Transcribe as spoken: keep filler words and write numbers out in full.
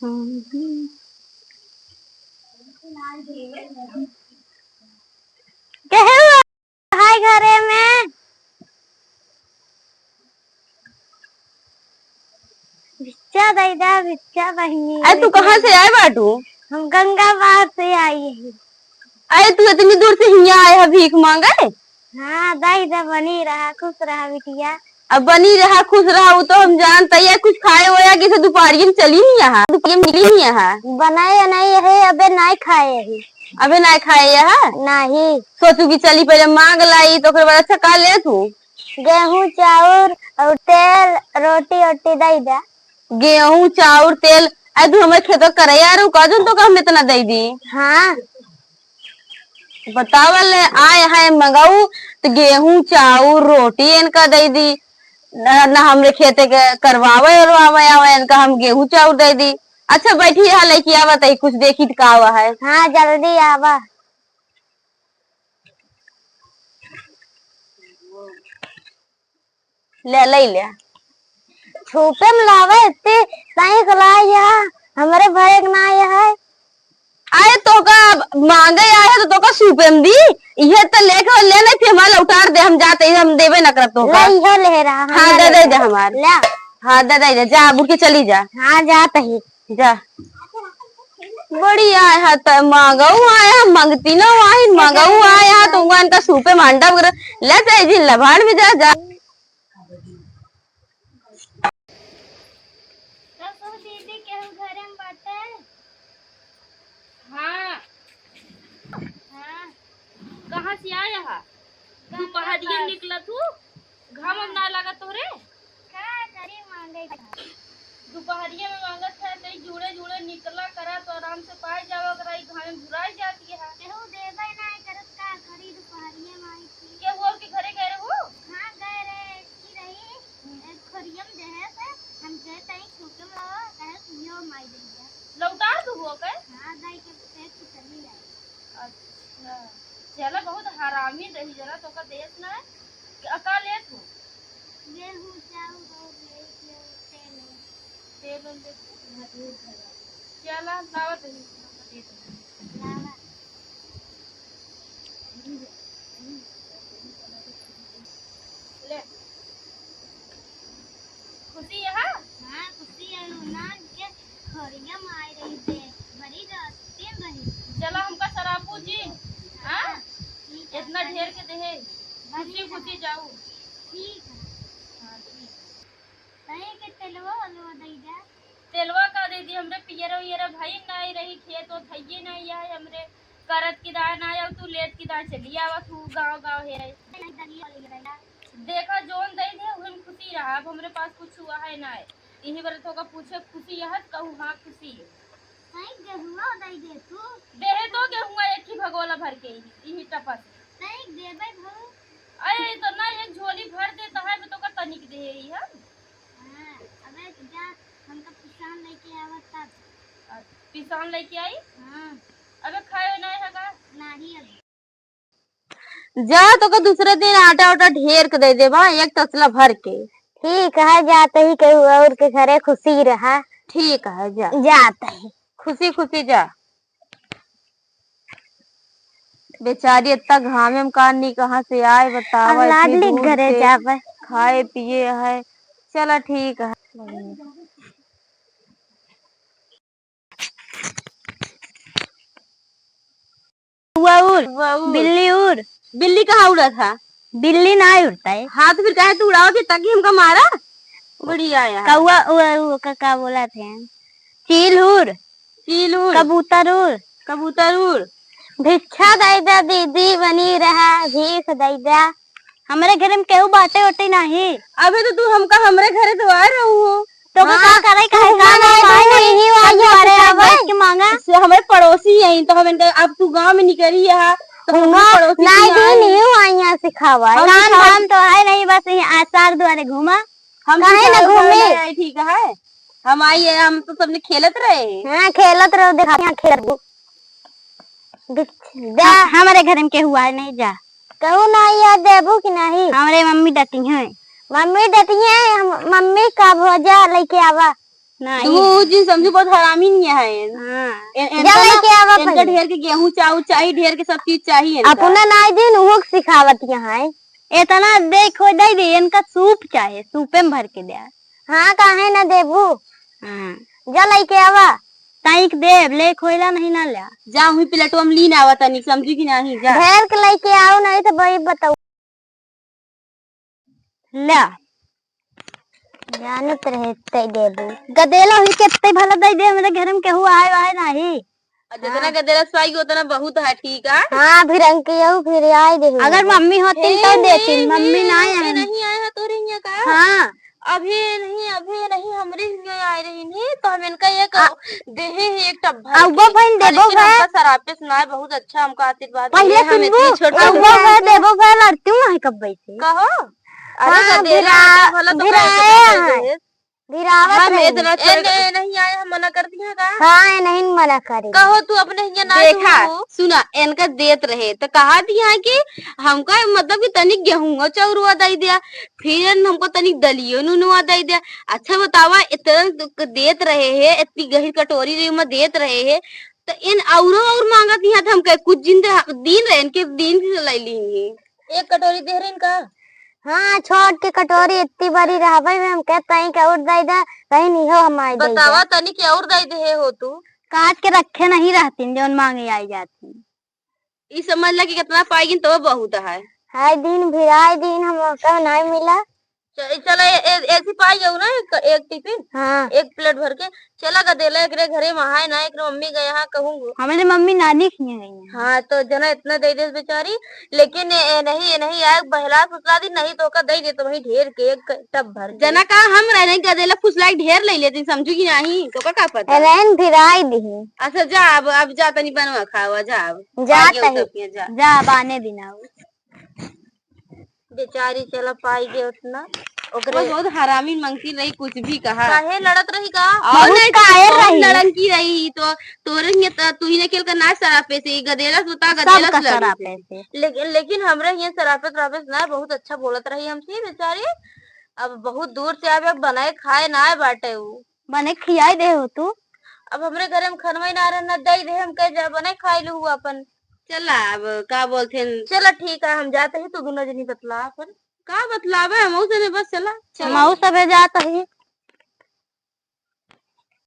केहू है घरे में? भिक्षा दई दा, भिक्षा बहिनी। अरे, तू कहाँ से आए बाटू? हम गंगा पार से आई है। अरे, तू इतनी दूर से हियाँ आए है भीख मांगे? हाँ, दई दा, बनी रहा, खुश रहा बिटिया। अब बनी रहा, खुश रहा, वो तो हम जानत ही है। कुछ खाए होया कि से दुपहरिया में चली नहीं यहाँ, दुपहरिया में मिली नहीं यहाँ। बनाए नहीं है, अबे नहीं खाए है। अबे नहीं खाए यहाँ? नहीं। सोचू कि चली पहले मांग लाई, तो ओकर बाद अच्छा का ले तू? गेहूं, चाउर और तेल, रोटी, ओटी दई दा। गेहूं, चाउर, तेल, अरे तू हमरे खेतवा करे यार, उ का जन तो का हम इतना दई दी? हाँ। बतावल आए हैं मगऊ, तो गेहूं, चाउर, रोटी इनका दई दी। ना, ना हमरे खेते के करवावे, उरवावे आवे, इनका हम गेहूं, चाउर दई दी। अच्छा बैठी है, लेके आवा तई कुछ देखी तो का हुआ है। हाँ, जल्दी आवा। ले, ले, ले। छुपे में लावे इतनी सही कलाई है, हमरे भरे के ना ये है। अरे तोका मांगे आए है तो तोका छुपे में दी, इहे तो लेके ले नहीं फिर हमारे लौटार दे, हम जाते ही हम देवे ना करब तोका। ले, इहे ले रहा, हाँ, हमारे दे, दे, दे हमार। ले। हाँ, दे, दे, दे, जा, बुढ़ के चली जा। हाँ, जात ही। जा। बड़ी आए हा त मांगऊ आए हा, मंगती ना आए, मांगऊ आए हा, तो उनका सूपे मांडा वगैरह ले जाए जी, लभाड़ में जा, जा। का कहो दीदी, केहू घरे में बाटे? हाँ। हाँ। कहाँ से आया हा? दुपहरिया निकलत हूँ, घाम हम ना लागत तोहरे? का करी, मांगे खाए। दुपहरिया में मांगत है, तई जुड़े जुड़े निकला करा, तो आराम से पाए जावा करा, ई घाम में भुराई जाती है। केहू देबे ना करत, का करी, दुपहरिया में आई थी। केहू और के घरे गए रहू? हाँ, गए रहे, की रही, हम्म। एक खोरियम देहे से, हम कहे तई छुपे में रहो, कहे सुनियो माई दे दिया। लौटार तू हो के? हाँ, दाई के पेट की चली आई। अच्छा, चला बहुत हरामी रही जना, तोका देस ना है। अ, का लेत हो? गेहूं, चाउर और ले के तेल। तेल उल ले के चला, लावा तनी, लावा। ले। खुशी है? हाँ, खुशी है। नान के खोरिया में आई रही थे, बड़ी रास्ते में रही। चला हमका सरापू जी, हाँ? हाँ, ठीक है, इतना चलिए। ढेर के देहे, खुशी बढ़िया। खुशी जाऊ। ठीक है। हाँ, ठीक। तई के तेलवा ओलवा दई जा। तेलवा का दे दी, हमरे पियरा उयरा भई नाई रही, खेत ओत हइये नाई आए, हमरे करत की दाए नाई, अब तू लेत की दाए चली आवा, तू गाँव गाँव हेरे। देखा जोन दई दे, उहे में खुशी रहा, अब हमरे पास कुछ हुआ है नाई, इही बार तोका पूछे खुशी यह, कहू हाँ खुशी है। कहीं गेहुआ दई दे तू। देहे तो गेहुआ एक ही भगोला भर के इही, इही टपा से। कहीं देबे भऊ। अरे तो ना एक झोली भर देता है, मैं तोका तनिक देहे ही हम। हाँ, अबे जा, हमका पिसान लेके आवा तब। आ, पिसान लेके आई? हाँ। अबे खाए ना है का? नाही अबे। जा, तोका दूसरे दिन आटा उटा ढेर के दे देबा, एक तसला भर के। ठीक है, जात ही केहू और के घरे खुशी रहा। ठीक है, जा। जात ही। खुशी खुशी जा। बेचारी इतना घामे में का नी कहाँ से आए, बतावा, अब इतनी लाडली दूर घरे से जाबे। खाए पिए है। चला ठीक है। कौआ उड़, कौआ उड़। बिल्ली उड़। बिल्ली कहाँ उड़ा था? बिल्ली ना उड़ता है। हाँ, तो फिर काहे तू उड़ावा फिर ताकि हमका मारा? बढ़िया यार। कौआ, वो, वो का, का बोला थे? चील उड़। चील उड़। कबूतर उड़। कबूतर उड़। भिक्षा दई दा दीदी, बनी रहा, भीख दई दा। हमरे घरे में केहू बाटे ओटे नाही। अबे तो तू हमका हमरे घरे तो आ रहू हो। तो का हाँ, करे, काहे तू का हुआ ना नहीं, भाई तू नहीं, यही वाली तू बारे हमसे आवे। बैठ के मांगा। से हमारे पड़ोसी यहीं तो हम इनका, अब तू गांव में निकली है, तो हम हुआ पड़ोसी नहीं, नहीं आए। नहीं हुआ यहाँ से खावा। हम काम खाए धाम तो है नहीं, बस यहीं आसार द्वारे घूमा। हम काहे ना खाए घूमे? खाए नहीं, ठीक है। हम आई है, हम तो सबने खेलत रहे। हाँ, खेलत रहो, देखा यहाँ खेलत। जा। हम, हमरे घर में केहू आए नहीं, जा। कहू ना, ये देबू कि नहीं? हमरे मम्मी डटी हैं। मम्मी डटी हैं, हम, मम्मी का भोजा लेके आवा। नहीं। तू जिन समझू बहुत हरामी नहीं है। हाँ। ए-, जा इनका ना, लेके आवा इनका पहले। ढेर के गेहूं चाउ चाही, ढेर के सब चीज चाही इनका। अपना नाई दिन उहो के सिखावत यहाँ है। इतना दे खो दे दे, इनका सूप चाहे, सूपे में भर के दे। हाँ, काहे ना देबू? हाँ। जा लेके आवा। ताई के देब, ले खोइला नहीं ना ले। जा, वही प्लेटवा में लीन आवा तनी, समझी कि नहीं, जा। ढेर के लेके आओ, नहीं तो भाई बताओ। ला। जानत रहे तै देबू। गदेला हुई के तै भला दे दे, हमरे घर में केहू आए वाए नाही। और जितना हाँ। गदेला से पाई उतना बहुत है, ठीक है? हाँ, फिर अंकियऊ फिर आए दे। अगर मम्मी होती तो देती, मम्मी ना आए। नहीं आए हैं तोरे यहाँ का? हाँ। अभी नहीं, अभी नहीं, हमरे हियाँ आए रही नहीं, तो हम इनका एक आ, देहे ही एक टब्बा अउबो भइन देबो लेकिन भए। हमका सरापे सुनाए, बहुत अच्छा हमका आशीर्वाद पहिले दिए, हम सुनबू, इतनी छोट अउबो भए देबो भए, लड़ती हूँ कब बैठे। कहो? अरे हाँ, गदेला, भिरा-, भला तो भिराए कहे हैं। दे। भिरावत हम रही। इतना ए, छोट नहीं, नहीं आए, हम मना कर दिया का? हाँ, ए नहीं मना करी। कहो तू अपने हियाँ ना देखा, दूँ। सुना, इनका देत रहे, तो कहा दिया कि हमका, मतलब कि तनिक गेहूं चौरुआ दे दिया, फिर हमको तनिक दलियो नुनुआ दे दिया। अच्छा बतावा, इतना देत रहे है, इतनी गहिर कटोरी रही में देत रहे है, तो इन औरो और मांगत यहाँ, तो हम कहे कुछ दिन दे-, दिन रहे, इनके दिन से ले ली। एक कटोरी दे रहे इनका? हाँ, छोट के कटोरी इतनी बड़ी रहबे में हम कहते हैं कि और दे दे, कहीं नहीं हो हमारे दे दे। बतावा तनी कि और दे दे हो तू। काट के रखे नहीं रहती, जौन मांगे आई जाती। ई समझ ला कि कितना पाएगी तो बहुत है। हाय दिन भिराए दिन हमका नहीं मिला। च-, चला, ए-, ए-, ऐसी पाई जाऊ ना, एक, एक टिफिन, हाँ। एक प्लेट भर के। चला गदेला, एकरे घरे में है ना, एकरे मम्मी के यहाँ कहूँ। हमरे मम्मी नानी के यहाँ गई हैं। हाँ, तो जना इतना दे दे बेचारी, लेकिन ए, ए नहीं, ए नहीं आए, बहला फुसला दी, नहीं तो ओका दे दे तो वही ढेर के एक टब भर के। जना का हम रहे नहीं, गदेला फुसला के ढेर ले लेती, समझू कि नहीं, तो का, का पता? ए नहीं, भिराई दी। अच्छा, जा अब, अब जा तनी बनवा खावा, जा अब। जा आ गया तही। सब के, जा। जा, बाने दिन आओ। बेचारी चला पाई गए उतना। ओकरे बहुत, बहुत हरामी मंगती रही, कुछ भी कहा। काहे लड़त रही का? और बहुत नहीं तो काहे कौन रही? लड़ंकी रही तो तोरे हियाँ त-, तू ही ने खेल कर ना सरापे से, गदेला से बता, गदेला सबका से लड़ी सरापे से। से। लेकिन, लेकिन हमरे हियाँ सरापे, सरापे से ना, बहुत अच्छा बोलत रही हमसे बेचारी। अब बहुत दूर से आवे, बनाए खाए ना बाटे उ। बने खियाई दे हो तू। अब हमरे घरे में खनवा ही ना रहे, ना दे दे, हम कह जा बने खाई लू अपन। चला, अब का बोलथे न? चला, ठीक है, हम जात ही, तू दुनो जनी बतला अपन। का बतलावे, हमहू सने बस चला, चला। हमहू सभे जात ही।